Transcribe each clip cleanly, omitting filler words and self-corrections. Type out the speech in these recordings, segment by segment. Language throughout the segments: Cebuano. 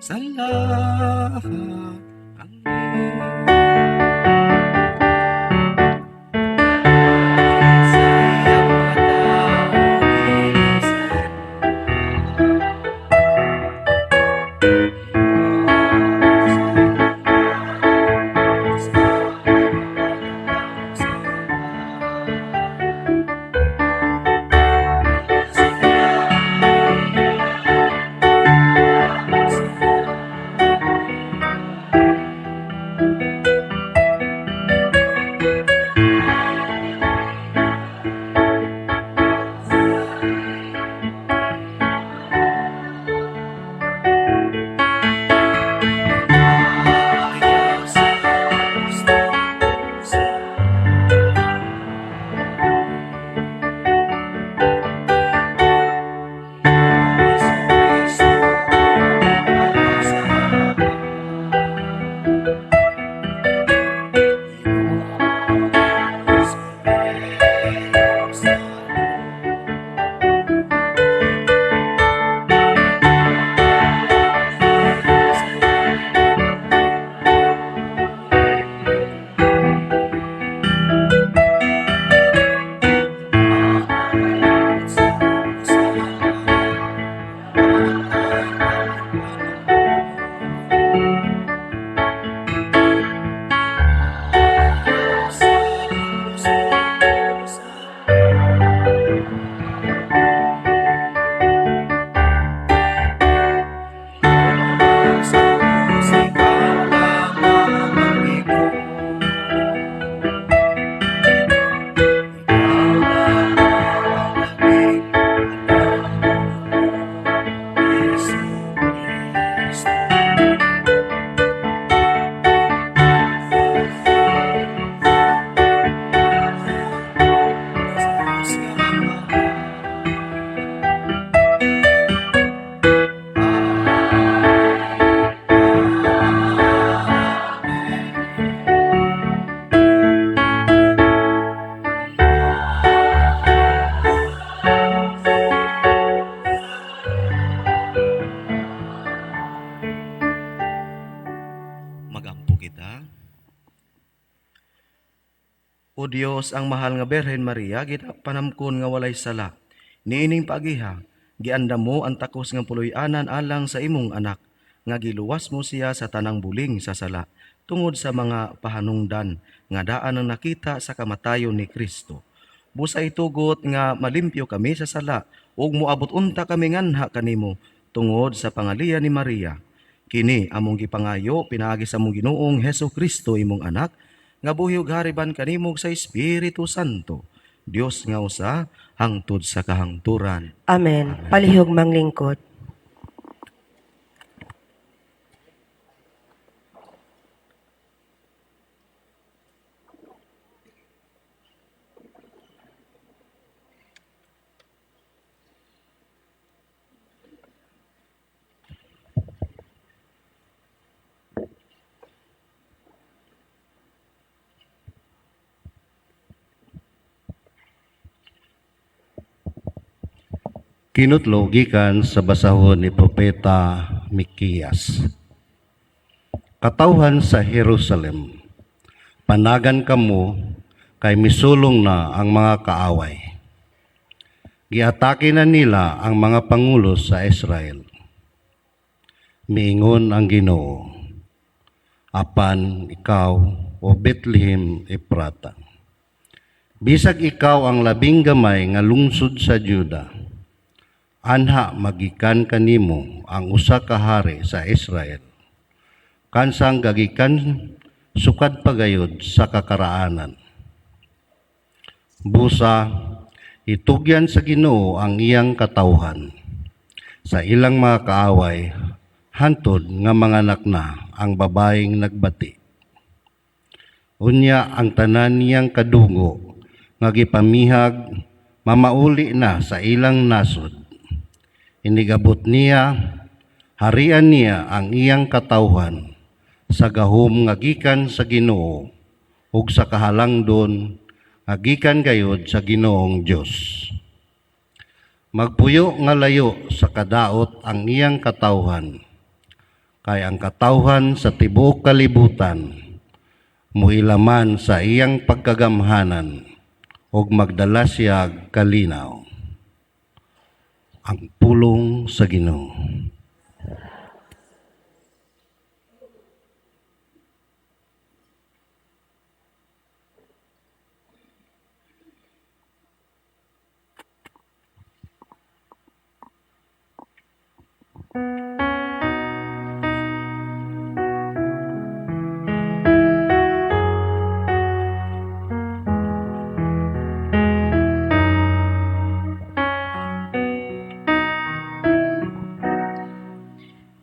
Sa lahat ang sa iyang mga tao gilisan. Magampo kita. O Dios, ang mahal nga Birhen Maria, ginapanamkon nga walay sala. Niining paagiha, giandam mo ang takos nga puloy-anan alang sa imong anak, nga giluwas mo siya sa tanang buling sa sala, tungod sa mga pahanungdan nga daan ang nakita sa kamatayon ni Kristo. Busa itugot nga malimpyo kami sa sala, ug moabot unta kami nganha kanimo tungod sa pangaliya ni Maria. Kini among gipangayo pinaagi sa among Ginoong Hesus Kristo, imong anak, nga buhi ug hariban kanimo sa Espiritu Santo. Dios nga usa hangtod sa kahangturan. Amen. Palihog manglingkod. Kinutlo gikan sa basahon ni Propeta Mikiyas. Katawhan sa Jerusalem, panagan kamo kay misulong na ang mga kaaway. Giatake na nila ang mga pangulo sa Israel. Miingon ang Ginoo, apan ikaw, o Bethlehem Eprata, bisag ikaw ang labing gamay nga lungsod sa Juda, anha magikan kanimo ang usa ka hari sa Israel. Kansang gagikan sukad pagayod sa kakaraanan. Busa, itugyan sa Ginoo ang iyang katawhan sa ilang mga kaaway, hantod nga manganak na ang babaeng nagbati. Unya ang tanan niyang kadugo nga gipamihag mamauli na sa ilang nasod. Inigabot niya, harian niya ang iyang katawhan sa gahom nga gikan sa Ginoo ug sa kahalangdon nga gikan gayod sa Ginoong Dios. Magpuyo nga layo sa kadaot ang iyang katawhan. Kay ang katawhan sa tibuok kalibutan muilaman sa iyang pagkagamhanan ug magdala siyag kalinaw. Ang pulong sa Ginoo.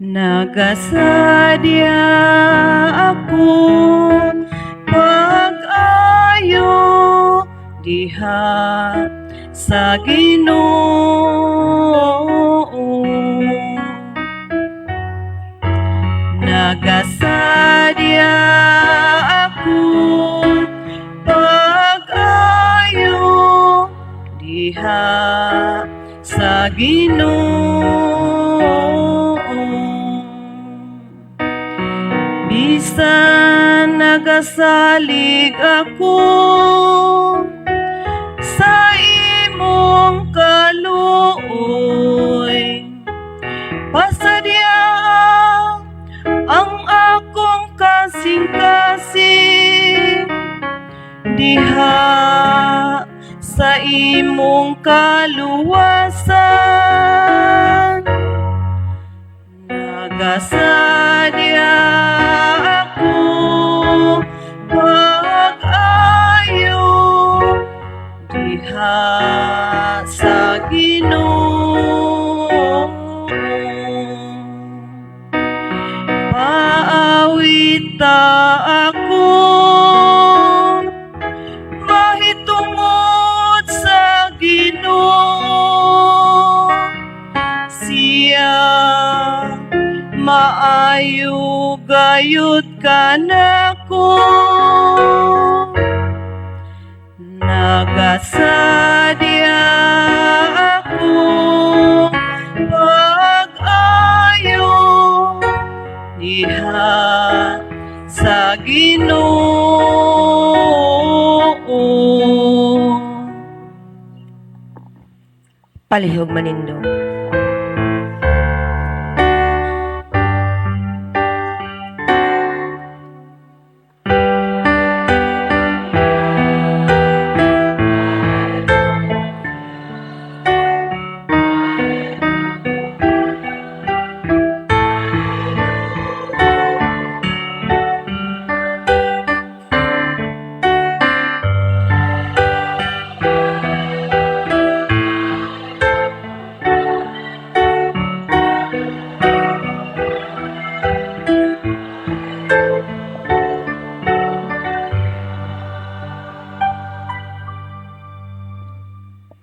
Nagasadya ako pag-ayo diha sa Ginoo. Nagasadya ako pag-ayo diha sa Ginoo. Bisan nagasalig ako sa imong kaluoy, pasadya ang akong kasing-kasing diha sa imong kaluwasan. Nagasadya ako pag-ayo diha sa Ginoo. Paawita ako mahitungod sa Ginoo. Siya maayo gayud kanako. Nagasadya ako pag-ayo diha sa Ginoo. Palihog manindog.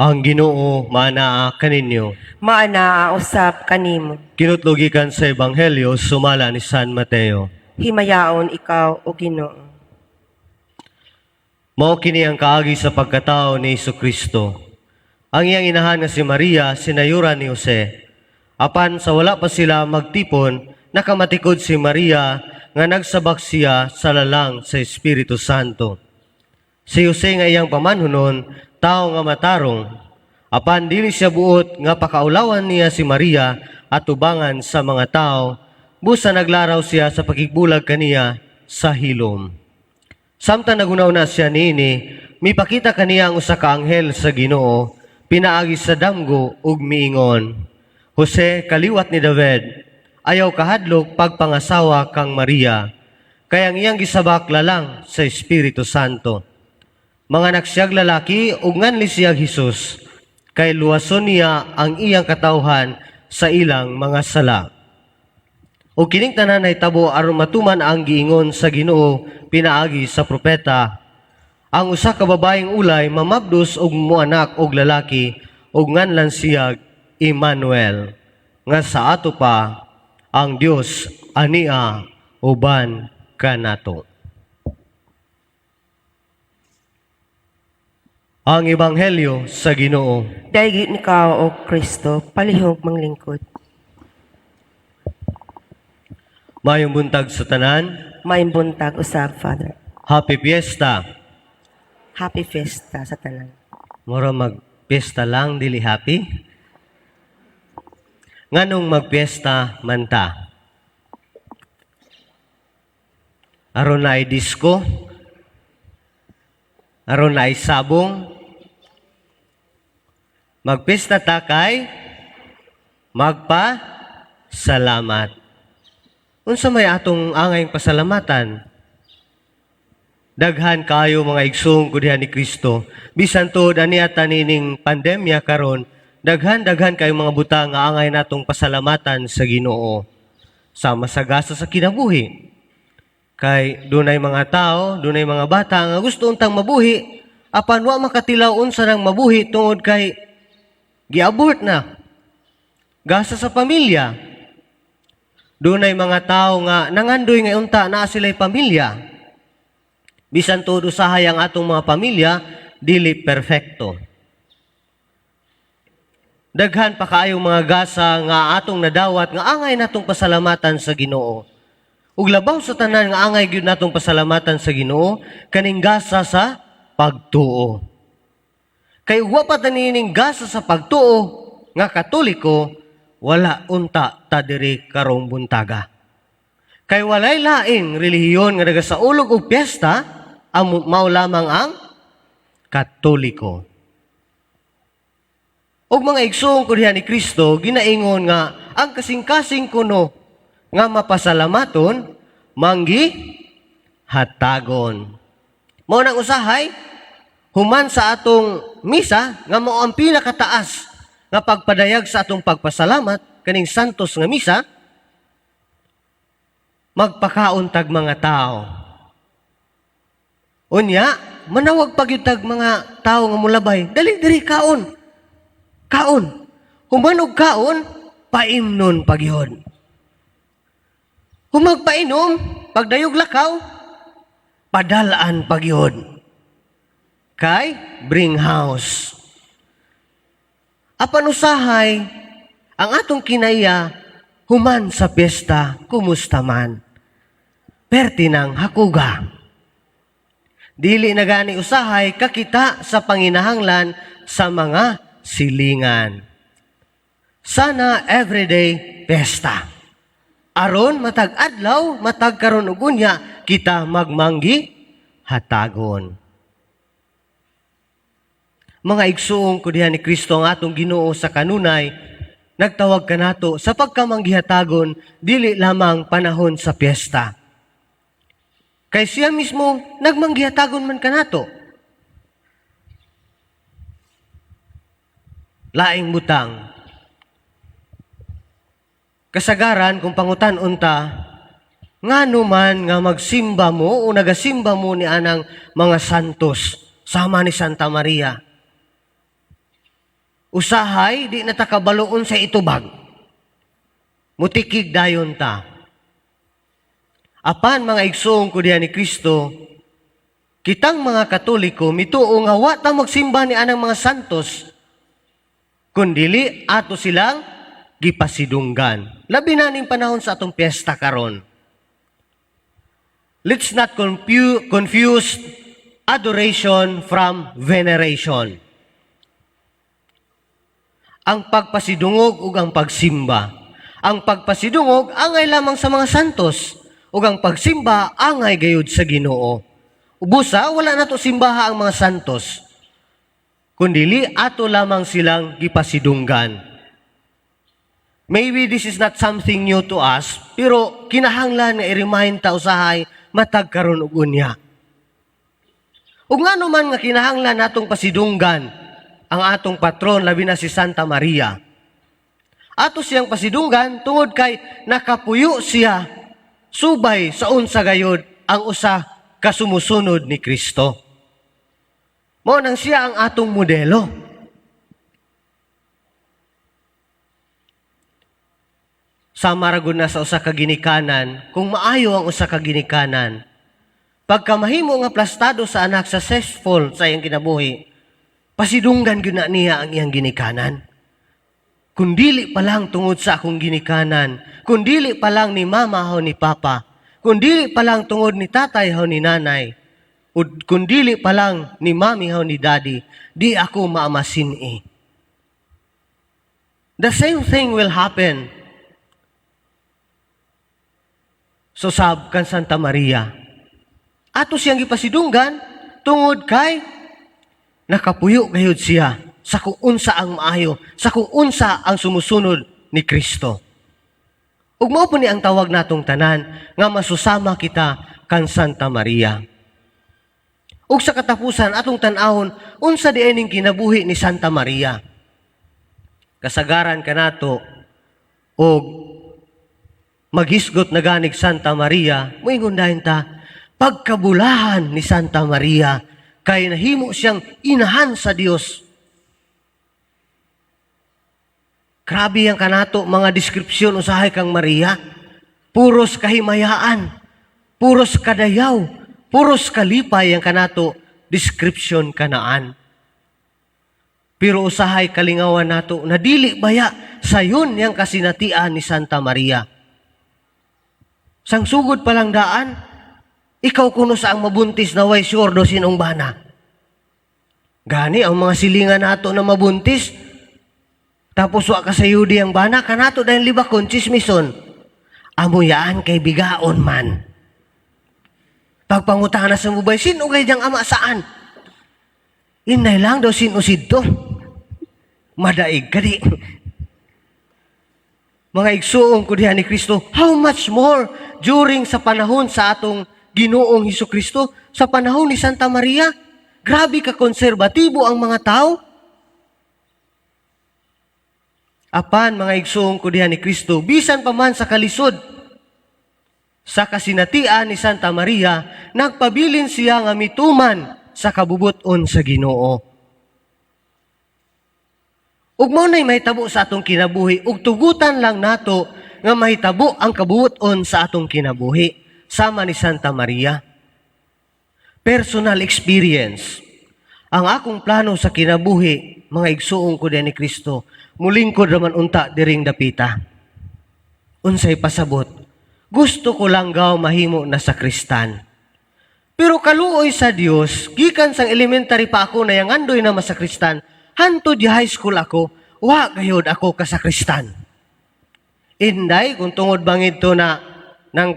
Ang Ginoo maanaa kaninyo. Maanaa usab kanimo. Kinutlogikan sa Ebanghelyo sumala ni San Mateo. Himayaon ikaw o Ginoo. Mao kini ang kaagi sa pagkatao ni Kristo. Ang iyang inahan nga si Maria sinayuran ni Jose. Apan sa wala pa sila magtipon, nakamatikod si Maria nga nagsabak siya sa lalang sa Espiritu Santo. Si Jose nga iyang pamanhunon, tao nga matarong. Apan dili siya buot nga pakaulawan niya si Maria at tubangan sa mga tao, busa naglaraw siya sa pakigbulag kaniya sa hilom. Samtang nagunaw na siya niini, mipakita kaniya ang usa ka anghel sa Ginoo, pinaagi sa damgo ug miingon, Jose, kaliwat ni David, ayaw kahadlok pagpangasawa kang Maria, kay ang iyang gisabak lalang sa Espiritu Santo. Manganak siyag lalaki ug nganli siyag Hesus, kay luwason niya ang iyang katawhan sa ilang mga sala. O kining tanan nahitabo aron matuman ang giingon sa Ginoo pinaagi sa propeta. Ang usa ka babaeng ulay mamabdos og moanak og lalaki ug nganlan siyag Emmanuel, nga sa ato pa ang Dios ania uban kanato. Ang Ebanghelyo sa Ginoo. Daigit ikaw o Kristo, palihog manglingkod. Maayong buntag sa tanan. Maayong buntag usab, Father. Happy Fiesta. Happy Fiesta sa tanan. Mura magpiesta lang, dili happy. Nganong magpiesta man ta? Aron naay disco? Aron naay sabong? Magpiesta ta kay magpa salamat. Unsa may atong angayng pasalamatan? Daghan kayo, mga igsoon ko diha ni Kristo. Bisan tuod ani at nining pandemya karon, daghan daghan kayo mga butang nga angay natong pasalamatan sa Ginoo. Sama sa gasa sa kinabuhi. Kay dunay mga tao, dunay mga bata nga gusto untang mabuhi, apan wa makatilaw unsa nang mabuhi tungod kay giabort na. Gasa sa pamilya. Dunay mga tao nga nangandoy nga unta naa sila'y pamilya. Bisan tuod usahay ang atong mga pamilya, dili perfecto. Daghan pa kaayong mga gasa nga atong nadawat nga angay natong pasalamatan sa Ginoo. Ug labaw sa tanan nga angay gyud natong pasalamatan sa Ginoo kaning gasa sa pagtuo. Kay wa pa ta niining gasa sa pagtuo nga Katoliko, wala unta ta diri karong buntaga. Kay walay laing relihiyon nga nagasaulog og piyesta, ang mao lamang ang Katoliko. Og mga igsoon ko diha ni Kristo, ginaingon nga ang kasing-kasing kuno nga mapasalamaton, manggi hatagon. Mao nang usahay, human sa atong misa nga mao ang pinakataas nga pagpadayag sa atong pagpasalamat kaning santos nga misa, magpakaon tag mga tao. Unya, manawag pa gyud tag mga tao nga mulabay, dali diri, kaon. Kaon. Human og kaon, paimnon pa gyud. Humagpainom, pagdayog lakaw, padalaan pa gyud. Kay bring house. Apan usahay, ang atong kinaiya, human sa piyesta, kumusta man? Perti ng hakuga. Dili na gani usahay kakita sa panginahanglan sa mga silingan. Sana everyday pesta. Aron matag adlaw, matag karon ug unya kita magmanggi hatagon. Mga igsuong ko diha ni Kristo, ang atong Ginoo sa kanunay nagtawag kanato sa pagkamanggihatagon, dili lamang panahon sa piyesta. Kay siya mismo nagmanggihatagon man kanato. Laing butang. Kasagaran kung pangutan unta, ngano man nga magsimba mo o nagasimba mo ni anang mga santos sama ni Santa Maria? Usahay di na ta kabaloon sa itubag. Mutikig dayon ta. Apan mga igsoong ko diha ni Kristo, kitang mga Katoliko mituo nga wa ta magsimba ni anang mga santos, kundili ato silang gipasidunggan. Labi na ning panahon sa atong piyesta karon. Let's not confuse adoration from veneration. Ang pagpasidungog ug ang pagsimba. Ang pagpasidungog angay lamang sa mga santos, ug ang pagsimba angay gayud sa Ginoo. Ubusa wala nato simbaha ang mga santos, kundili ato lamang silang gipasidunggan. Maybe this is not something new to us, pero kinahanglan nga i-remind ta usahay matag karon ug unya. Ug ngano man nga kinahanglan natong pasidunggan ang atong patron, labi na si Santa Maria? Ato siyang pasidunggan tungod kay nakapuyo siya subay sa unsa gayod ang usa ka sumusunod ni Kristo. Mao nang siya ang atong modelo. Sama ra gud na sa usa ka ginikanan, kung maayo ang usa ka ginikanan, pagka mahimo nga plastado sa anak, successful sa iyang kinabuhi, pasidunggan gyud na niya ang iyang ginikanan. Kung dili pa lang tungod sa akong ginikanan, kung dili pa lang ni mama o ni papa, kung dili pa lang tungod ni tatay o ni nanay, kung dili pa lang ni mami o ni daddy, di ako maamasin eh. The same thing will happen. So sab kan Santa Maria. Ato siyang gipasidunggan tungod kay nakapuyo gayud siya sa kung unsa ang maayo, sa kung unsa ang sumusunod ni Kristo. Ug mao po ni ang tawag natong tanan nga masusama kita kan Santa Maria. Ug sa katapusan atong tan-awon unsa di ning kinabuhi ni Santa Maria. Kasagaran kanato og maghisgot na ganig Santa Maria, moingon dayon ta, pagkabulahan ni Santa Maria kay nahimo siyang inahan sa Dios. Grabe ang kanato mga deskripsyon usahay kang Maria. Puros kahimayaan, puros kadayaw, puros kalipay ang kanato description kanaan. Pero usahay kalingawan nato na dili baya sayon yang kasinatian ni Santa Maria. Sang sugod pa lang daan, ikaw kuno sa ang mabuntis na way sure do sinong bana. Gani ang mga silingan nato na mabuntis, tapos wa ka sa yudi ang bana, kanato dahil libakon, chismison. Amuyaan kay bigaon man. Pagpangutana sa mubay, sino kay diyang ama saan? Inay lang daw sino sidto. Madaig ka di. Mga igsuong ko diha ni Kristo, how much more during sa panahon sa atong Ginoong Hesus Kristo, sa panahon ni Santa Maria? Grabe ka konserbatibo ang mga tao. Apan mga igsuong ko diha ni Kristo, bisan pa man sa kalisod, sa kasinatian ni Santa Maria, nagpabilin siya nga mituman sa kabubuton sa Ginoo. Ug mao na'y mahitabo sa atong kinabuhi, ug tugutan lang nato nga mahitabo ang kabubuton sa atong kinabuhi, sama ni Santa Maria. Personal experience. Ang akong plano sa kinabuhi, mga igsuong ko diha ni Kristo, mulingkod raman unta diring dapita. Unsay pasabot? Gusto ko lang gaw mahimo na sakristan. Pero kaluoy sa Dios, gikan sang elementary pa ako na yangandoy na masakristan, hantod di high school ako, wa gayod ako kasakristan. Inday, kung tungod bangid to na ng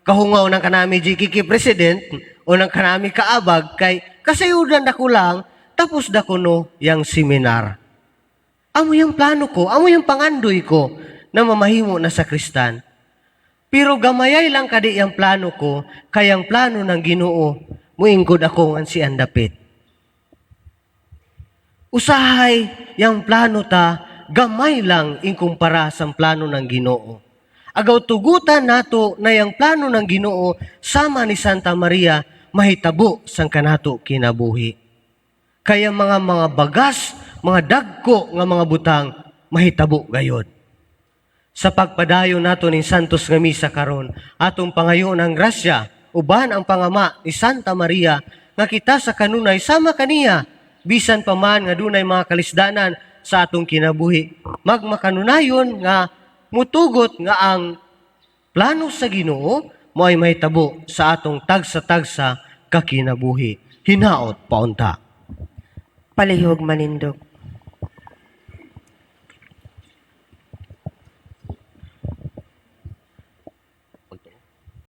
kahungaw ng kanami GKK president o ng kanami kaabag, kay kasayudan na ko lang, tapos da ko no yang seminar. Amo yung plano ko, amo yung pangandoy ko na mamahimo na sakristan. Pero gamayay lang kadi yung plano ko, kayang plano ng Ginoo, muinggod ako ngan si andapit. Usahay yang plano ta, gamay lang inkumpara sa plano ng Ginoo. Agaw tugutan nato na yang plano ng Ginoo sama ni Santa Maria mahitabo sang kanato kinabuhi. Kaya mga bagas, mga dagko nga mga butang mahitabo gayod. Sa pagpadayon nato ning Santos nga misa karon, atong pangayon ang grasya uban ang pangama ni Santa Maria nga kita sa kanunay sama kaniya bisan pa man nga dunay mga kalisdanan sa atong kinabuhi, magmakanunayon nga mutugot nga ang plano sa Ginoo mo'y mahitabo sa atong tagsa-tagsa kakinabuhi. Hinaot paunta. Palihog manindog.